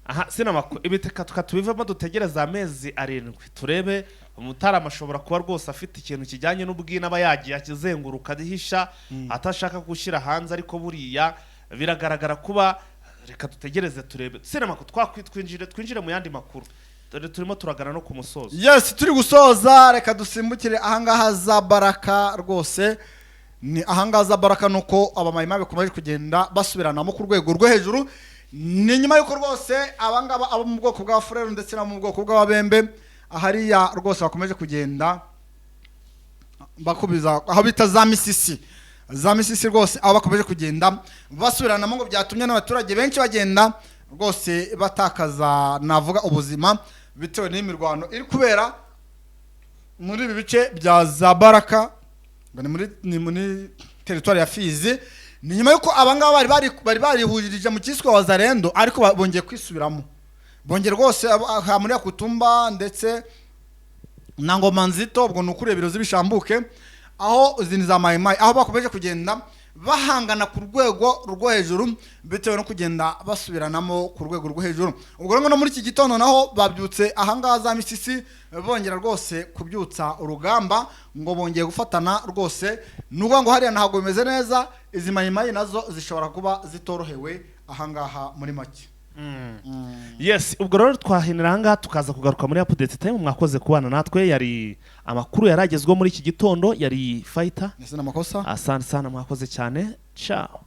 Aha sinamako ibi reka tubivemo, dutegereze amezi 7 turebe. Umutarama ashobora kuba rwose afite ikintu kijyanye n'ubwina aba yagiye akizenguruka ahisha, atashaka gushyira hanze, ariko buriya biragaragara kuba. Reka dutegereze turebe. Sinamako twakwitwinjire, twinjire mu yandi makuru, dore turimo turagana no ku musozo. Yes, turi gusoza. Reka dusimbukire ahangaha za Baraka. Rwose ni ahangaha za Baraka, nuko Abamahima bakomeje kugenda basubiranamo ku rwego rwo hejuru. Ni nyuma y'uko rwose abangaba abo mu bwoko bwa Fureru ndetse n'abo mu bwoko bw'Ababembe ahariya rwose bakomeje kugenda bakubiza aho bita za Misisi, za Misisi rwose, aho bakomeje kugenda basubiranamo, ngo byatumye n'abaturage benshi bagenda rwose batakaza, navuga, ubuzima bitewe n'imirwano iri kubera muri ibi bice bya za Baraka, ngo ni muri teritwari ya Fizi. Ni nyuma y'uko abangaba bari barihurije mu cyiswe Wazarendo, ariko bongeye kwisubiramo, bongeye rwose aha muri Yakutumba ndetse na Ngoma Nzito, ubwo ni ukureba ibiro z'ibishambuke, aho izi ni za Mayimayi, aho bakomeje kugenda Bahangana ku rwego rwo hejuru bitewe no kugenda basubiranamo ku rwego rwo hejuru. Ubwo rero no muri iki gitondo naho babyutse ahangaha za Misisi, bongera rwose kubyutsa urugamba, ngo bongeye gufatana rwose. Ni ukuvuga ngo hariya ntabwo bimeze neza. Izi Mayimayi nazo zishobora kuba zitorohewe ahangaha muri make. Yes, ubwo rero twahinira ahangaha, tukaza kugaruka muri update time. Mwakoze kubana natwe. Yari amakuru yaragezweho muri iki gitondo, yari Fighter. Ese ni amakosa? Asante sana, mwakoze cyane, ciao.